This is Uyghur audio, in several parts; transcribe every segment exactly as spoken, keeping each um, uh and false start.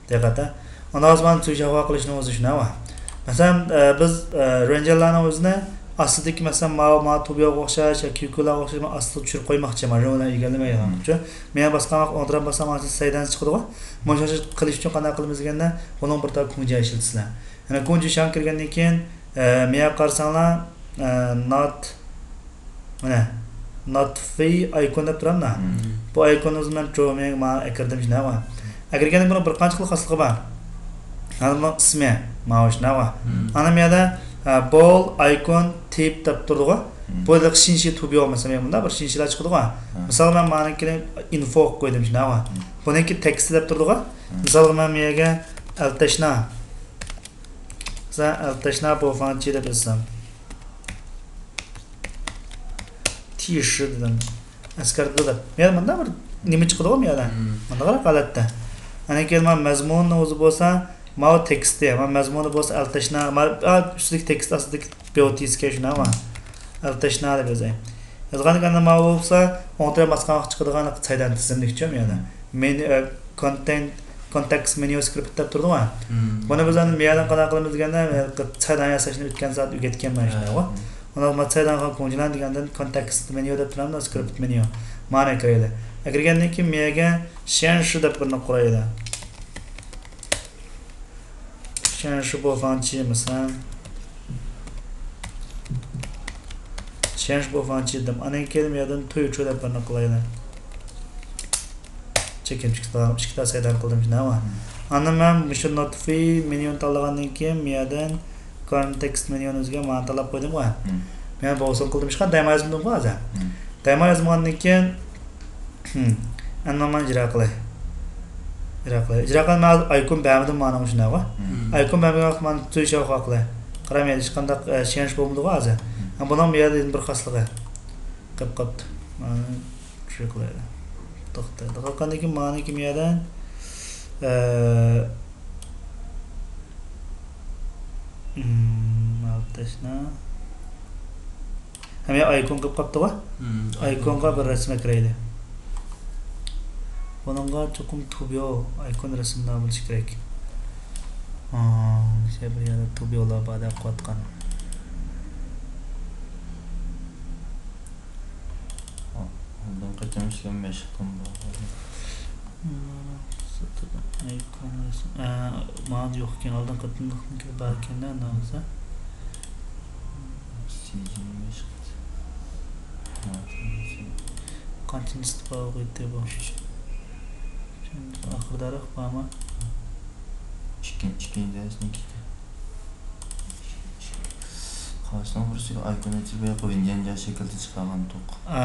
دىققەت ھە. ئۇنداق بولسا مانا تۈگۈش ھاۋا قىلىشنىڭ ئۆزى شۇنداق ۋە. مەسىلەن، ئە، بىز، ئە، رېنجېرلارنىڭ ئۆزىنى ئاستىدىكى، مەسىلەن، ماۋۇ، ماۋۇ توبيوغا ئوخشاش ياكى كيۇكۇلارغا ئوخشاش ئاستىغا چۈشۈرۈپ قويماقچى، مانا رېڭلار ئىگىلىمەيدىغان ئۈچۈن. مەن باسقان ۋاقىت ئوڭ تەرەپ باسسام، مانا سەيدەنسى چىقىدىغۇ. مۇشۇنى قىلىش ئۈچۈن قانداق قىلىمىز دېگەندە، بۇنىڭ بىر تال كۇڭجى ئىشلىتىسىلەر. يەنە كۇڭجى شاڭ كىرگەندىن كېيىن، ئە، مېيەگە قارىساڭلار، ئە، نات مانا، ناتفېي ئايكون دەپ تۇرامدا. بۇ ئايكوننى مەن جومىڭ مانا ئەكىردىم شۇنداقمۇ؟ ئەكىرگەندىن بۇنىڭ بىر قانچە خىل خاسلىقى بار. مانا بۇنىڭ ئىسمى ماۋۇ شۇنداقمۇ؟ ئانا مۇ يەردە، ھە، بول ئايكون تىپ دەپ تۇرىدىغۇ. بۇ ھېلىقى شىنشى توبيو مەسىلەن، مۇنداق بىر شىنشىلار چىقىدىغۇ. مىسالغا مەن مانىڭكىنى ئىنفو قىلىپ قويدۇم شۇنداقمۇ؟ بۇنىڭكى تېكىستى دەپ تۇرىدىغۇ. مىسالغا مەن بۇ يەرگە ئەلتەشنا، مەسىلەن، ئەلتەشنا بوفاڭچى دەپ يازسام. تىشى دېدىم. ئەسكەرتىدۇ دەپ. يەنى مۇنداق بىر نېمە چىقىدىغۇ بۇ يەردە. مۇنداقراق ھالەتتە. ئاندىن كېيىن مانا مەزمۇننىڭ ئۆزى بولسا، ماۋۇ تېكىستى، مانا مەزمۇنى بولسا ئەلتەشنا، مانا، ئا، ئۈستىدىكى تېكىست ئاستىدىكى بىۋتىسكە شۇنداقمۇ؟ ئەلتەشنا دەپ يازاي. يازغاندىن كېيىن ماۋۇ بولسا، ئوڭ تەرەپ باسقان ۋاقىت چىقىدىغان سەيدان تىزىملىك چۈ يەنە. مېنى، ئە، كونتېنت، كونتېكست مېنيۇ سكرىپت دەپ تۇرىدىغۇ. بۇنى بىز ئەمدى مۇ يەردىن قانداق قىلىمىز دېگەندە، سەيدان ياساشنى ئۆتكەن سائەت ئۆگەتكەنمەن شۇنداقغۇ. ئۇنىڭ مانا سەيدانغا كۇڭجىلان دېگەندىن كونتېكست مېنيۇ دەپ تۇرامدۇ، سكرىپت مېنيۇ. مانا كىرەيلى. ئەكىرگەندىن كېيىن مۇ يەرگە شيەنشۇ دەپ بىرنى قويايلى. شيەنشۇ بوفاڭچى مىسال. شيەنشۇ بوفاڭچى دېدىم. ئاندىن كېيىن مۇ يەردىن تۇيچۇ دەپ بىرنى قىلايلى. چېكىم چىقتى، ئىككى تال سەيدان قىلدىم شۇنداقمۇ؟ ئاندىن مەن مۇشۇ نوتفى مېنيۇنى تاللىغاندىن كېيىن مۇ يەردىن كونتېكست مېنيۇنى ئۆزىگە مانا تاللاپ قويدۇمغۇ. مەن بوسۇن قىلدىم، ھېچقانداق دەيمايسىزمۇ ھازىر. دەيماي يازمىغاندىن كېيىن، ئەمدى مانا ئىجرا قىلاي. ئىجرا قىلاي. ئىجرا قىلىمەن، ھازىر ئايكون بەرمىدىم مانا شۇنداقغۇ. ئايكون بەرمىگەن ۋاقىت مانا تۈيشاۋ قىلاي. قاراڭ، ھېچقانداق، ئە، شيەنشۇ بولمىدىغۇ ھازىر. بۇنىڭ بۇ يەردە يەنە بىر خاسلىقى. قېلىپ قاپتۇ. مانا شۇ قىلايلى. توختايلى. قالغاندىن كېيىن مانىكى بۇ يەردە، ئە، مم، ئالتاشنا. ھەم يا ئايكون قىلىپ قاپتىغۇ؟ ئايكونغا بىر رەسىم ئەكىرەيلى. بۇنىڭغا چوقۇم توبيو ئايكون رەسىملار بولۇشى كېرەك. ئا، شۇ بىر يەردە توبيولار بار دەپ قىلىۋاتقان. ئالدىنقى قېتىم ئىشلەپ مەشىق قىلمىدىم. ئايكون رەسىم. ئە، ماڭا يوق ئىكەن، ئالدىنقى قېتىملىقنىڭكى بار ئىكەن-دە، ئۇنداق بولسا. سىجىل مەشىق. قانچىنچىسى بار بولغىيتى بۇ؟ ئۈچ. ئاخىرىداراق بارمۇ؟ ئىككىنچى، ئىككىنچى دەرسنىڭكى. قارىساڭ بىرسىگە ئايكون ئېچىپ، بۇ ياققا ۋىنديەنجا شەكلىدە چىقارغانتۇق. ئا.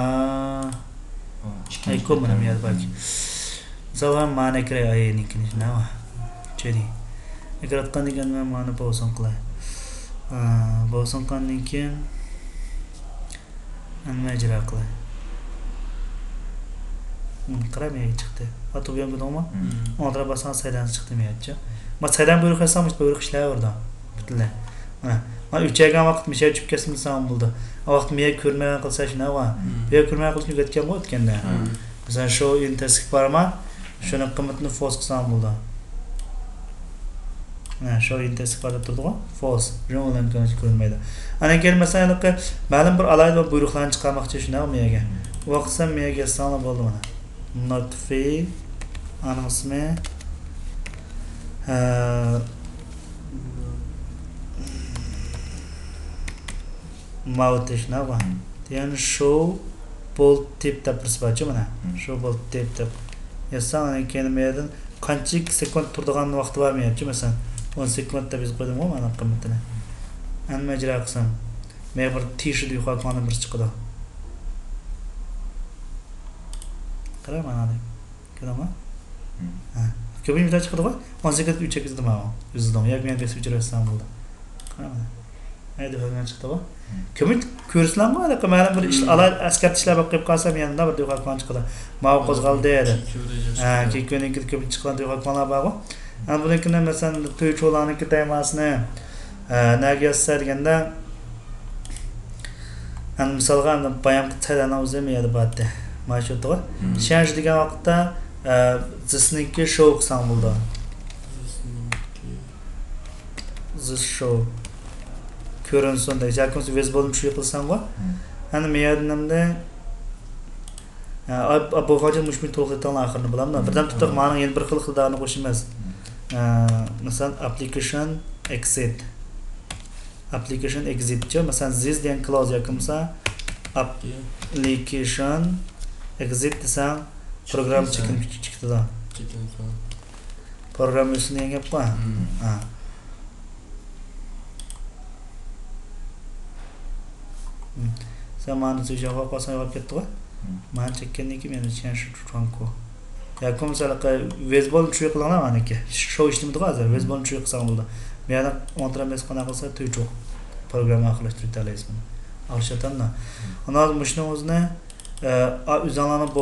ئىككىنچى ئايكون مانا بۇ يەردە بار. مىسالغا مانا كىرەي ئاينىڭكىنى شۇنداقمۇ؟ چۈشىدى. ئەگەر ئاتقان دېگەن مەن مانا بوسۇن قىلاي. ئا، بوسۇن قىلغاندىن كېيىن ئەمما ئىجرا قىلاي. مم، قارا، مېيەگە چىقتى. ئاتۇ بۇيان كۆردۈڭمۇ؟ مم. ئوڭ تەرەپ باسساڭ سەيدانسى چىقتى مېيەچە. ما سەيدان بۇيرۇق يازساڭ، مۇشۇ بۇيرۇق ئىشلەۋېرىدۇ. پۈتۈنلەي. مانا، مانا ئۈچەيگەن ۋاقىت مىشەگە چۈشۈپ كەتسە دېسەڭ بولىدۇ. ئا ۋاقىت مىيەگە كۆرمەيدىغان قىلسا شۇنداق ۋا. مم. مىيەگە كۆرمەيدىغان قىلىشنى ئۆگەتكەنغۇ ئۆتكەندە. مم. مەسىلەن، شۇ ئىنتېسكى بارما؟ شۇنىڭ قىممىتىنى فولس قىلساڭ بولىدۇ. مانا شۇ ئىنتېسكى بار دەپ تۇرىدىغۇ. فولس. رېڭ ئۇلارنى كۆرمەيدۇ. ئاندىن كېيىن مەسىلەن، ھېلىقى مەلۇم بىر ئالاھىدە بىر بۇيرۇقلارنى چىقارماقچى شۇنداقمۇ مىيەگە؟ ئۇ ۋاقىت سەن مىيەگە يازساڭلا بولدى مانا. نوتفى، ئانىڭ ئىسمى، ئە، ماۋۇ تېشناغۇ. يەنى شو بولت تىپ دەپ بىرسى بارچۇ مانا. شو بولت تىپ دەپ يازساڭ، ئاندىن كېيىن مۇ يەردىن قانچە سېكۇنت تۇرىدىغان ۋاقتى بار مۇ يەرچۇ، مەسىلەن، ئون سېكۇنت دەپ يېزىپ قويدۇمغۇ مانا قىممىتىنى. ئەمما ئىجرا قىلسام، مەن بىر تىشى دۇيخۇا كۇاڭدىن بىرسى چىقىدۇ. قاراڭ مانا. كۆردۈڭمۇ؟ ھە. كۆپىنچە مىقدار چىقىدىغۇ. ئون سەككىز ئۈچ سەككىزدە ماۋۇ. يۈزدىڭ. ياكى مەن بېسىپ جۈرۈۋەتسەڭ بولدى. قاراڭ. ھەيدە، ھۆرمەت چىقتىغۇ. كۆپىنچە كۆرسىلەڭغۇ، ھېلىقى مەلۇم بىر ئىش، ئالاھىدە ئەسكەرتىشلەر بېقىپ قالسام، يەنە بىر دۇيخۇا كۇاڭ چىقىدۇ. ماۋۇ قوزغالدى دەپ. ھە، كېيىن كۆپىنچە چىقىدىغان دۇيخۇا كۇاڭلار بارغۇ. ئەمما بۇنىڭكىنى، مەسىلەن، تۇيچۇلارنىڭكى تېماسىنى، ئە، نەگە يازسا دېگەندە، ئەمدى مىسالغا، ئەمدى بايامقى تەيلەرنىڭ ئۆزى مۇ يەردە بارتتى. مانا شۇ تۇغۇ. شيەنشى دېگەن ۋاقىتتا، ئە، زىسنىڭكى شوۋ قىلساڭ بولىدۇ. زىس شو كۆرۈنسۇن دەيسەن. ياكى بولمىسا ۋىزىبىلنى چۈشۈرۈپ قىلساڭغۇ. ئەنە مەيەردىن ئەمدى، ئا، ئا، بۇ فاجىل مۇشۇ بىر تولۇق ئېيتىڭلار ئاخىرىنى بىلەمدۇ. بىردەم تۇتۇق مانىڭ يەنە بىر خىل ئىقتىدارنى قوشىمىز. ئە، مەسىلەن، ئاپپلىكېيشن ئېكزىت. ئاپپلىكېيشن ئېكزىتچۇ. مەسىلەن، زىس دېگەن كلاۋز ياكى بولمىسا ئاپپلىكېيشن ئېكزىت دېسەڭ، پروگرامما چېكىنىپ چىقىدۇ. پروگرامما ئۈستىدە دېگەن گەپ بار. ھە. سەن مانا جاۋاب قالساڭ يوغاپ كەتتىغۇ. مانا چەككەندىن كېيىن يەنە چيەنشى چۇچۇەنكو. ياكى بولمىسا ۋىزىبىلنى چۈشۈرۈپ قىلىڭلار مانىكى. شو ئىشلىمىدىغۇ ھازىر. ۋىزىبىلنى چۈشۈرۈپ قىلساڭ بولىدۇ. مەيەردە ئونترا مەس قانداق قىلسا تۈچۈك پروگرامما ئارقىلاشتۇرۇۋېتەلەيسىز بۇنى. ئاڭلىشىۋاتامدۇ؟ ئانا ھازىر مۇشۇنىڭ ئۆزىنى، ئە، ئۆزۈڭلارنىڭ بۇ